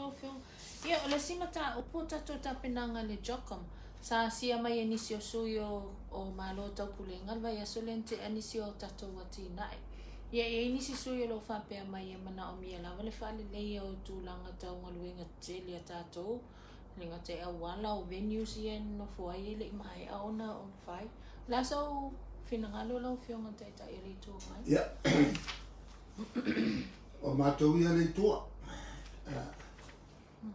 lau Afioga. Ia, o le isi mataupu o tatou tapenaga i le JOGM, sa asia mai e nisi o sui o Malo o Taupulega le vaiaso lea na tea nisi o tatou atinae. Ia, e i ai nisi sui o lo o faapea mai e manaomia lava le faaleleia o tulaga tau galuega tetele a tatou, e le gata i auala, o venues ia e nonofo ai e le i maea ona fai. O le a sou finagalo lau Afioga i le Taitai o le Itu Agai? Ia, o matou ia le itua,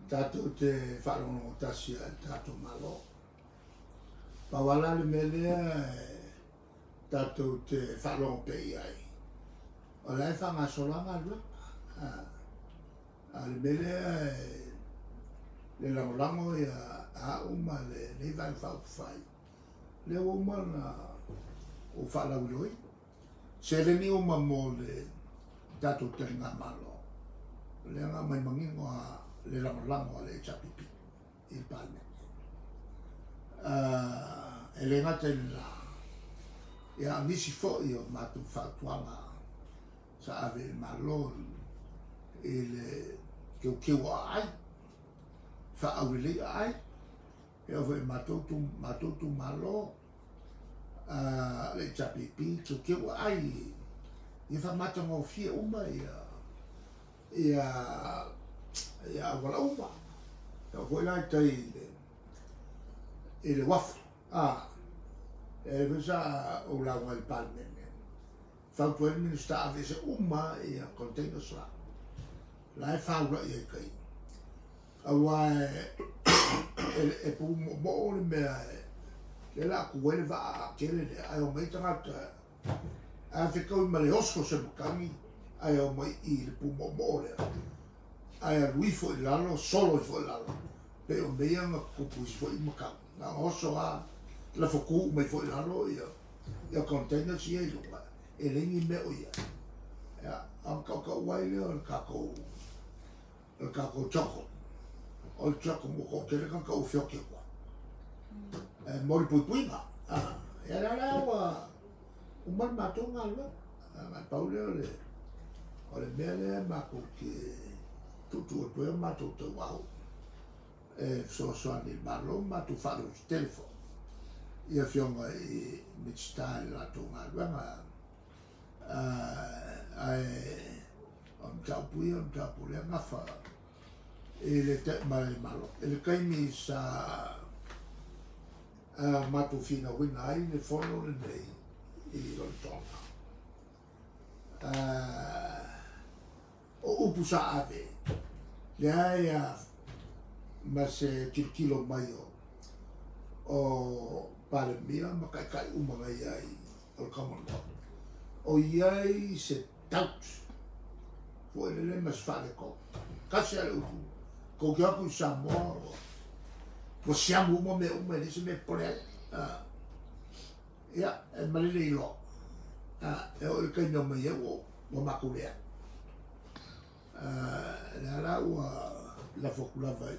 tatou te faalogologo tasi i le tatou Malo. Pau lava la le mea lea tatou te faalogo pea i ai, o la e faagasolo lava galuega. A o le mea lea le lagolago ia au ma lenei Vaega Faaupufai, lea ua uma ona ou faalauiloina. Seleni uma mo le tatou taligamalo, lea na aumai manino le lagolago a le HRPP i le Palemene. E le gata i lena, ia a o nisi foi o matou fautuaga sa ave i le Malo i le teuteu o aai, faaaulelei aai, e oo foi i matou itumalo, le HRPP, teuteu aai, ia faamatagofie uma ia auala uma. E oo foi la i tai i le uafu, e foi sa ou lauga i le Palemene, fautua ai le Minisita aveese uma ia containers la, la e faulai ai tai. Aua e pumoomoo le mea, le la atu ai le vaa tele lea, ae o mai tagata, a fetaui ma le oso se matagi, ae o mai i le pumoomoo lea, ae alu ifo i lalo, solo ifo i lalo, pe o mea na tutupu isi foi matagi. Na oso a, lafo tu mai foi i lalo ia containers ia i luga, e leai ni mea o ia. Ia, a kaukau ai lea o le tatou choko. O le choko mo ko tele ka ka ufioki kua. E mori puipuiga. Ia la la ua uma le matou galuega. Ngai pau lea o le mea lea matou te tuutuu atu ai o matou tauau e fesoasoani i le Malo ma matou faalototele foi i afioga i Minisita i le latou galuega. Ae o le mataupu ia, o le mataupu lea gafa i le ma le Malo. I le taimi sa matou finauina ai le fono lenei i Lonetona, o upu sa ave, lea ia ma se tilotilo mai o Palemia ma taitai uma na i ai o le Commonwealth, o i ai se doubt foi lele ma se faaletonu. Tasi a le upu, kou te atu i Samoa, ua siamu uma mea uma e leai se mea e popole ai. Ia, e malele iloa. E oo i le taimi o mai ai ua matou leai. Lea la ua lafo atu lava i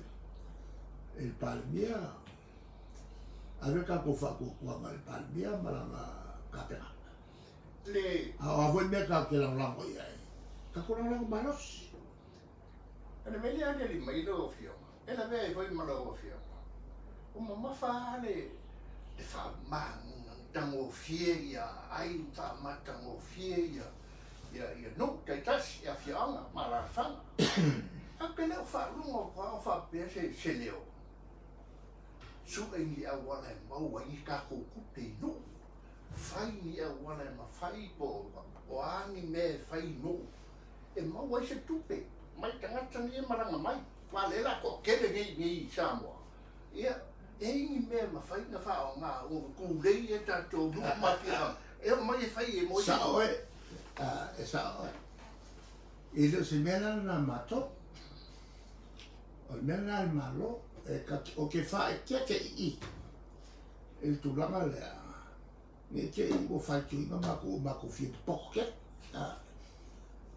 le Palemia, ave tatou faatuatuaga i le Palemia ma lana kapena. A o a foi mea tatou te lagolago i ai, tatou lagolago malosi. O le mea lea aliali mai lau Afioga, e lavea ai foi ma lau Afioga, ua mamafa le faamatagofie ia ai, faamatagofie ia nuu taitasi, afioaga ma alaalafaga. Ae pe le o faalogo atu o faapea se leo, sue ni auala e maua ai ni tatou tupe i nuu, fai ni auala e mafai po o a ni mea e fai i nuu, e maua ai se tupe mai tagata nei e malaga mai. Aua lea la toatele nei i Samoa, ia, e i ni mea e mafai na faaaoga, ua tulei e tatou nuu ma afioaga, e oo mai e fai e mo i. Sao oe, e sao oe. E le o se mea la lena matou. O le mea lena le Malo, o ke faaeteete i i le tulaga lea, ne te i ua faitioina matou o matou fia popoto tele.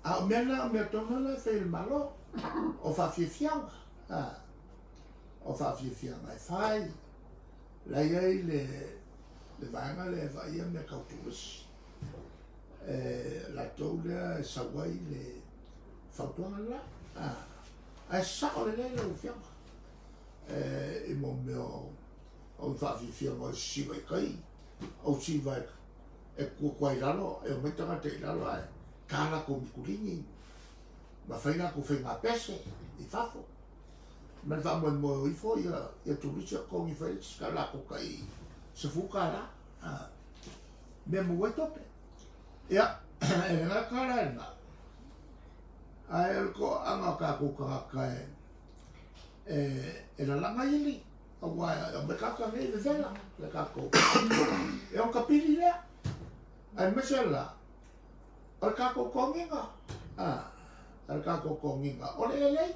A o mea lena, o mea tonu lena e fai e le Malo, o faafiafiaga. O faafiafiaga e fai, la i ai le vaega lea e vaaia mea tau turisi. Latou lea e sau ai le fautuaga lena. Ae sao lelei lau Afioga i mo mea o faafiafiaga o le sisiva i tai, ou siva e tuatua i lalo, e omai tagata i lalo ae ta latou mitulini ma fai latou faiga pese i fafo. Ma le faamoemoe o ifo ia turisi o totogi fai le isi latou tai $10, mea maua ai tupe. Ia, e le gata la i lena, ae o le toaaga o tatou tagata e lalaga ili, aua e omai tagata nei e vevela le tatou, e ona tapili lea, aemaise la, o le tatou togiga, o le tatou togiga, o le elei,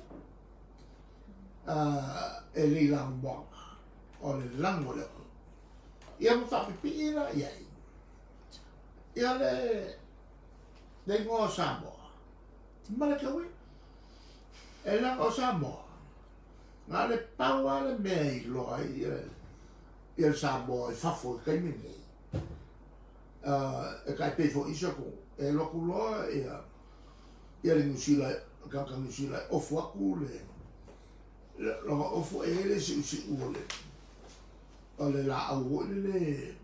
e le i lanumoana, o le lanu o le atunuu. Ia ma faapipii la i ai, ia le igoa o Samoa, ma le tauina. E leaga o Samoa, na o le pau lava le mea e iloa ai ia le Samoa i fafo i taimi nei, e taipei foi i isi atunuu, e alu atu loa ia le Niu Sila, tagata Niu Sila e ofu atu le lona ofu e i ai le siusiu o le laau foi lele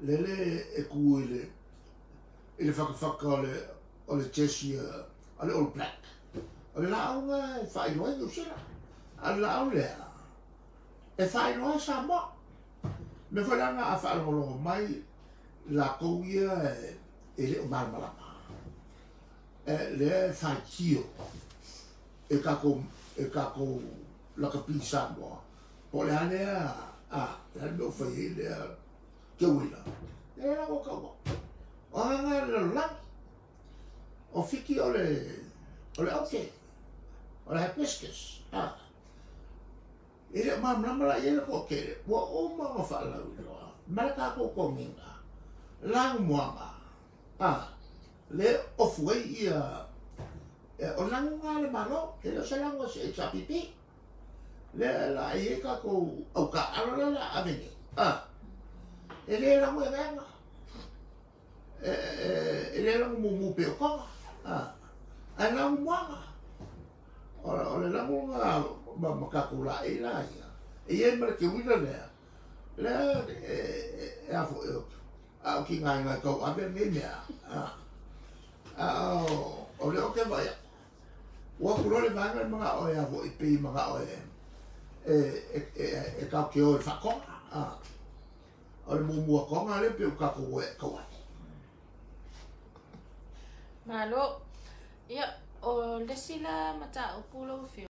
lele e tu i le fatafata o le jersey a le All Black. O le laau lena e faailoa ai Niu Sila. A o le laau lea e faailoa ai Samoa. Mea foi la lena a faalogologo mai latou ia e le o malamalama, lea e faitio e tatou lakapi Samoa, po o le a lea, le a le mea ua fai ai lea teuila, e le lago taua. O agaga le lalolagi, o Fiti o le oke, o le hibiscus. E le o malamalama la i ai le toatele, ua uma ona faalauiloa ma le tatou togiga, lanumoana, le ofu ai ia, o le lanuga le Malo, e le o se lanu a se HRPP. Lea la e i ai tatou autaalo lea la ave nei, e le lagu e gaega, e le lagu mumu pe o toga, ae lanumoana. O le lanuga ma tatou laei la ia, e i ai ma le teuila lea, lea e a foi, a o ki ngai ngai tau ave nei mea, a o le o te vaai atu. Ua atu loa le vaega le manao e a foi pei manao e tau te o e faatoga. O le mumua toga le pe o tatou e tau ave. Malo. Ia, o le isi la mataupu lau Afioga.